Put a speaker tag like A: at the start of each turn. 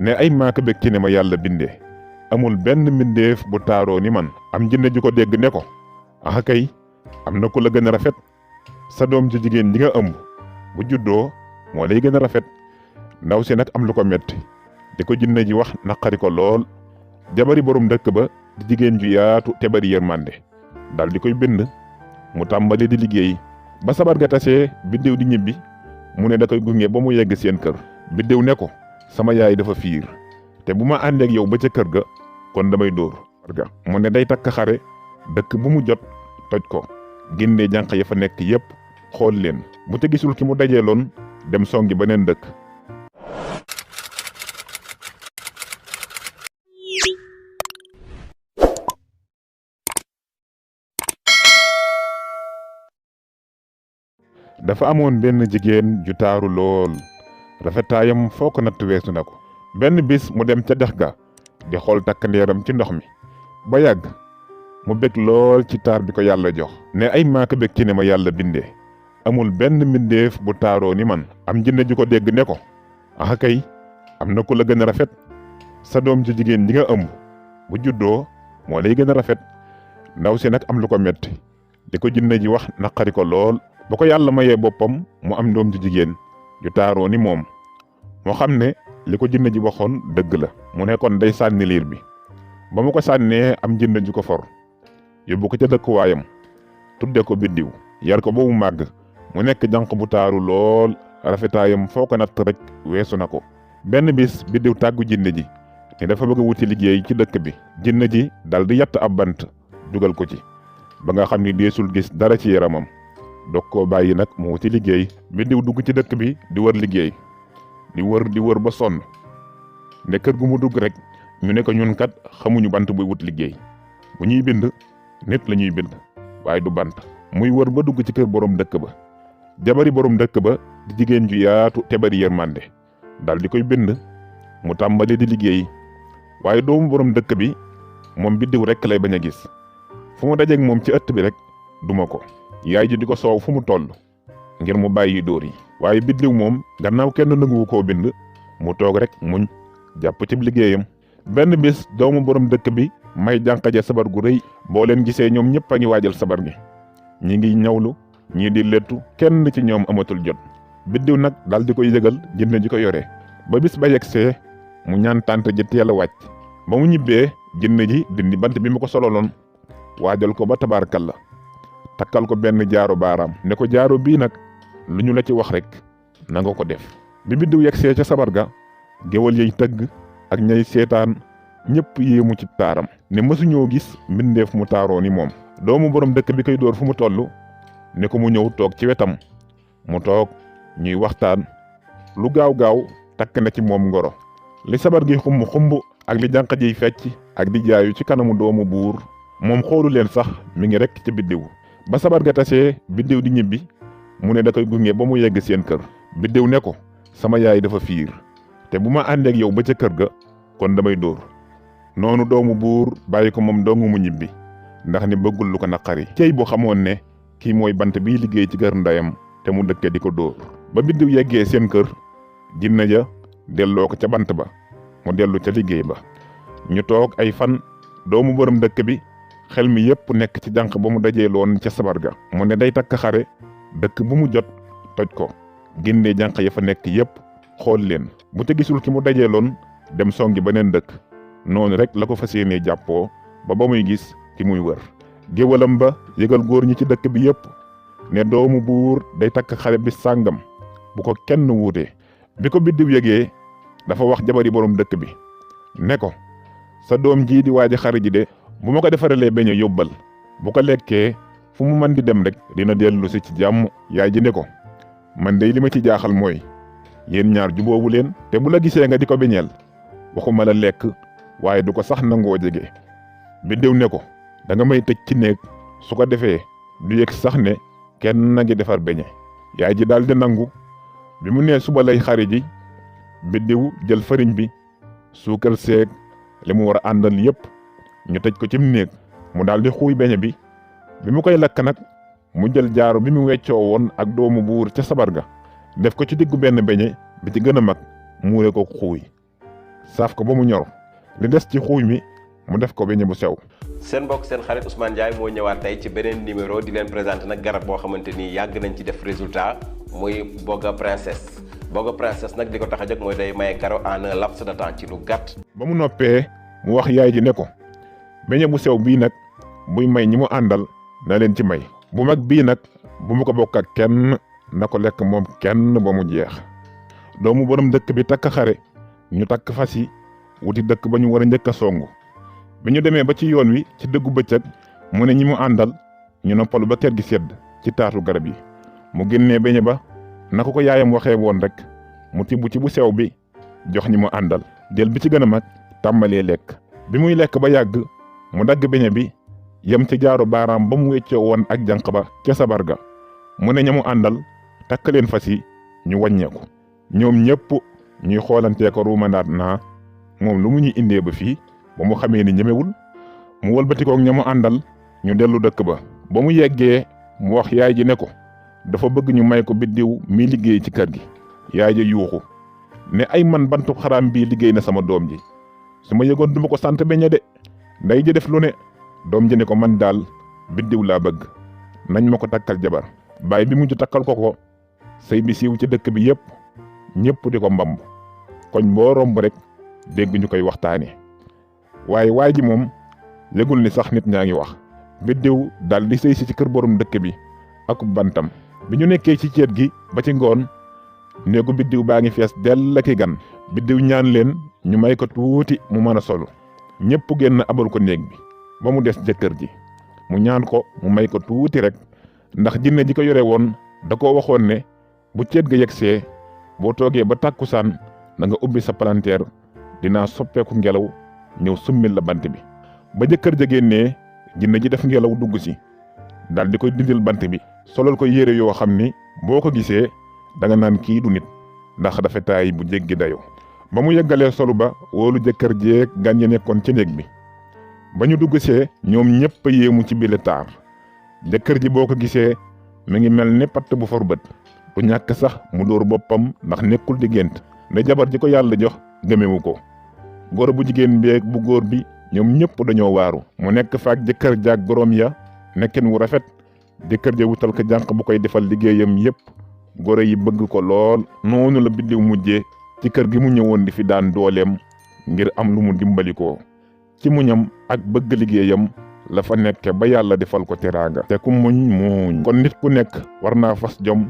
A: ne ay maaka bég ci ne ma yàlla bindee amul benn mbindeef bu taaroo ni man. am jinne ju ko dégg ne ko axa kay am na ku la gën a rafet sa doom ju jigéen ji nga ëmb bu juddoo moo lay gën a rafet. ndaw si nag am lu ko metti di ko jinne ji wax naqari ko lool. jabari borom dëkk ba di jigéen ju yaatu te bari yërmande dal di koy bind mu tàmbali di liggéey ba sabar ga tasee biddiw di ñibbi mu ne da koy gunge ba mu yegg seen kër. biddiw ne ko sama yaay dafa fiir te bu ma àndeek yow ba ca kër ga kon damay dóor. mu ne day takk xare dëkk bu mu jot toj ko génne jànq ya fa nekk yépp xool leen bu te gisul ki mu dajeeloon dem songi beneen dëkk. dafa amoon benn jigéen ju taaru lool rafetaayam foo ko natt weesu na ko. benn bis mu dem ca dex ga di xool takkandeeram ci ndox mi ba yàgg mu bég lool ci taar bi ko yàlla jox. ne ay maaka bég ci ne ma yàlla bindee amul benn mbindeef bu taaroo ni man. am jinne ju ko dégg ne ko axa kay am na ku la gën a rafet sa doom ju jigéen ji nga ëmb bu juddoo moo lay gën a rafet. ndaw si nag am lu ko metti di ko jinne ji wax naqari ko lool. ba ko yàlla mayee boppam mu am doom ju jigéen ju taaroo ni moom moo xam ne li ko jinne ji waxoon dëgg la. mu ne kon day sànni liir bi ba mu ko sànnee am jinne ju ko for yóbbu ko ca dëkkuwaayam tudde ko biddiw yar ko ba mu màgg mu nekk jànq bu taaru lool rafetaayam foo ko natt rek weesu na ko. benn bis biddiw tàggu jinne ji ne dafa bëgg a wuti liggéey ci dëkk bi. jinne ji dal di yatt ab bant dugal ko ci ba nga xam ni deesul gis dara ci yaramam. dog koo bàyyi nag mu wuti liggéey. biddiw dugg ci dëkk bi di wër liggéey di wër ba sonn ne kër gu mu dugg rek ñu ne ko ñun kat xamuñu bant buy wut liggéey bu ñuy bind nit la ñuy bind waaye du bant. muy wër ba dugg ci kër borom dëkk ba. jabari borom dëkk ba di jigéen ju yaatu te bari yërmande dal di koy bind mu tàmbali di liggéey waaye doomu borom dëkk bi moom biddiw rek lay bañ a gis. fu mu dajeeg moom ci ëtt bi rek duma ko. yaay ji di ko soow fu mu toll ngir mu bàyyi dóor yi. waaye biddiw moom gannaaw kenn nanguwu koo bind mu toog rek muñ jàpp ci liggéeyam. benn bis doomu borom dëkk bi may jànq ja sabar gu rëy. boo leen gisee ñoom ñëpp a ngi waajal sabar gi ñi ngi ñawlu ñii di lettu kenn ci ñoom amatul jot. biddiw nag dal di koy yëgal jinne ji ko yore ba bis ba yegsee mu ñaan tànt ji teel a wàcc. ba mu ñibbee jinne ji dindi bant bi mu ko sololoon waajal ko ba tabaarkalla takkal ko benn jaaro baaraam ne ko jaaro bii nag lu ñu la ci wax rek na nga ko def. bi biddiw yegsee ca sabar ga géwal yey tëgg ak ñay seetaan ñëpp yéemu ci taaram ne mësuñoo gis mbindeef mu taaroo ni moom. doomu borom dëkk bi koy dóor fu mu toll ne ko mu ñëw toog ci wetam mu toog ñuy waxtaan lu gaaw takk na ci moom ngoro. li sabar gi xumb ak li jànq jiy fecc ak di jaayu ci kanamu doomu buur moom xoolu leen sax mi ngi rek ci biddiw. ba sabar ga tasee biddiw di ñibbi mu ne da koy gunge ba mu yegg seen kër. biddiw ne ko sama yaay dafa fiir te bu ma àndeek yow ba ca kër ga kon damay dóor. noonu doomu buur bàyyi ko moom dong mu ñibbi ndax ni bëggul lu ko naqari. cey bu xamoon ne kii mooy bant biy liggéey ci kër ndeyam te mu dëkke di ko dóor. ba biddiw yeggee seen kër jinne ja delloo ko ca bant ba mu dellu ca liggéey ba. ñu toog ay fan doomu borom dëkk bi xel mi yépp nekk ci jànq ba mu dajee loon ca sabar ga. mu ne day takk xare dëkk bu mu jot toj ko génne jànq ya fa nekk yépp xool leen bu te gisul ki mu dajee loon dem songi beneen dëkk. noonu rek la ko fas yéenee jàppoo ba muy gis ki muy wër. géwalam ba yëgal góor ñi ci dëkk bi yépp ne doomu buur day takk xare bi sàngam bu ko kenn wuute. bi ko biddiw yëgee dafa wax jabari borom dëkk bi ne ko sa doom jii di waaji xare ji de bu ma ko defaralee beñe yóbbal bu ko lekkee fu mu mën di dem rek dina dellu si ci jàmm. yaay ji ne ko man de li ma ci jaaxal mooy yéen ñaar juboowu leen te bu la gisee nga di ko beñeel waxuma la lekk waaye du ko sax nangoo jege. biddiw ne ko da nga may tëj ci néeg su ko defee du yëg sax ne kenn na ngi defar beñe. yaay ji daal di nangu. bi mu nee suba lay xari ji biddiw jël fariñ bi suukar seeg li mu war a àndal yépp ñu tëj ko cim néeg mu daal di xuuy beñe bi. bi mu koy lakk nag mu jël jaaro bi mu weccoo woon ak doomu buur ca sabar ga def ko ci diggu benn beñe bi ci gën a mag muure ko xuuy. saaf ko ba mu ñor li des ci xuuy mi mu def ko beñe bu sew.
B: seen mbokk seen xarit Ousmane Ndiaye moo ñëwaat tey ci beneen numéro di leen présenté nag garab boo xamante ni yàgg nañ ci def résultat muy Boga Princess. Boga Princess nag li ko tax a jóg mooy day maye karaw en un laps de temps ci lu gàtt.
A: ba mu noppee mu wax yaay ji ne ko beñe bu sew bii nag buy may ñi mu àndal na leen ci may bu mag bii nag bu mu ko bokk ak kenn na ko lekk moom kenn ba mu jeex. doomu borom dëkk bi takk xare ñu takk fas yi wuti dëkk ba ñu war a njëkk a songu bi ñu demee ba ci yoon wi ci dëggu bëccëg mu ne ñi mu àndal ñu noppalu ba kër gi sedd ci taatu garab yi mu génnee beñe ba na ko yaayam waxee woon rek mu tibb ci bu sew bi jox ñi mu àndal jël bi ci gën a mag tàmbalee lekk bi muy lekk ba yàgg mu dagg beñe bi yem ci jaaru baaraam ba mu weccoo woon ak jànq ba ca sabar ga mu ne ña mu àndal takk leen fas yi ñu wàññeeku ñoom ñëpp ñuy xoolantee ko ruumandaat naa moom lu mu ñuy indee ba fii ba mu xamee ni ñemewul mu wëlbatikook ña mu àndal ñu dellu dëkk ba mu yeggee mu wax yaay ji ne ko dafa bëgg ñu may ko biddiw mi liggéey ci kër gi yaay ji yuuxu ne ay man bantu xaraam bii liggéey na sama doom ji su ma yëgoon duma ko sant beñe de nday ji def lu ne doom ji ne ko man daal biddiw laa bëgg nañ ma ko takkal jabar baay bi mujj takkal ko sëy bi siiw ci dëkk bi yépp ñëpp di ko mbamb koñ boo romb rek dégg ñu koy waxtaane waaye waay ji moom yëgul ni sax nit ñaa ngi wax biddiw daal di sëy si ci kër borom dëkk bi ak bantam bi ñu nekkee ci ceet gi ba ci ngoon néegu biddiw baa ngi fees dell ak i gan biddiw ñaan leen ñu may ko tuuti mu mën a solu ñëpp génn abal ko néeg bi ba mu des jëkkër ji mu ñaan ko mu may ko tuuti rek ndax jinne ji ko yore woon da koo waxoon ne bu ceet ga yegsee boo toogee ba tàkkusaan da nga ubbi sa palanteer dinaa soppeeku ngelaw ñëw summil la bant bi ba jëkkër ja génnee jinne ji def ngelaw dugg si dal di koy dindil bant bi solal ko yére yoo xam ni boo ko gisee da nga naan kii du nit ndax rafetaay bu jéggi dayo ba mu yeggalee solu ba wóolu jëkkër jeeg gan ya nekkoon ci néeg bi ba ñu dugg see ñoom ñëpp a yéemu ci bile taar jëkkër ji boo ko gisee mi ngi mel ni patt bu for bët du ñàkk sax mu dóor boppam ndax nekkul di gént ne jabar ji ko yàlla jox gëmewu ko góor bu jigéen beeg bu góor bi ñoom ñëpp dañoo waaru mu nekk faak jëkkër jaag goroom ya nekkin wu rafet jëkkër ja wutal ko jànq bu koy defal liggéeyam yépp góor yi bëgg ko lool noonu la biddiw mujjee ci kër gi mu ñëwoon di fi daan dooleem ngir am lu mu dimbalikoo ci muñam ak bëgg liggéeyam la fa nekk ba yàlla defal ko teraanga te ku muñ muuñ kon nit ku nekk war naa fas jom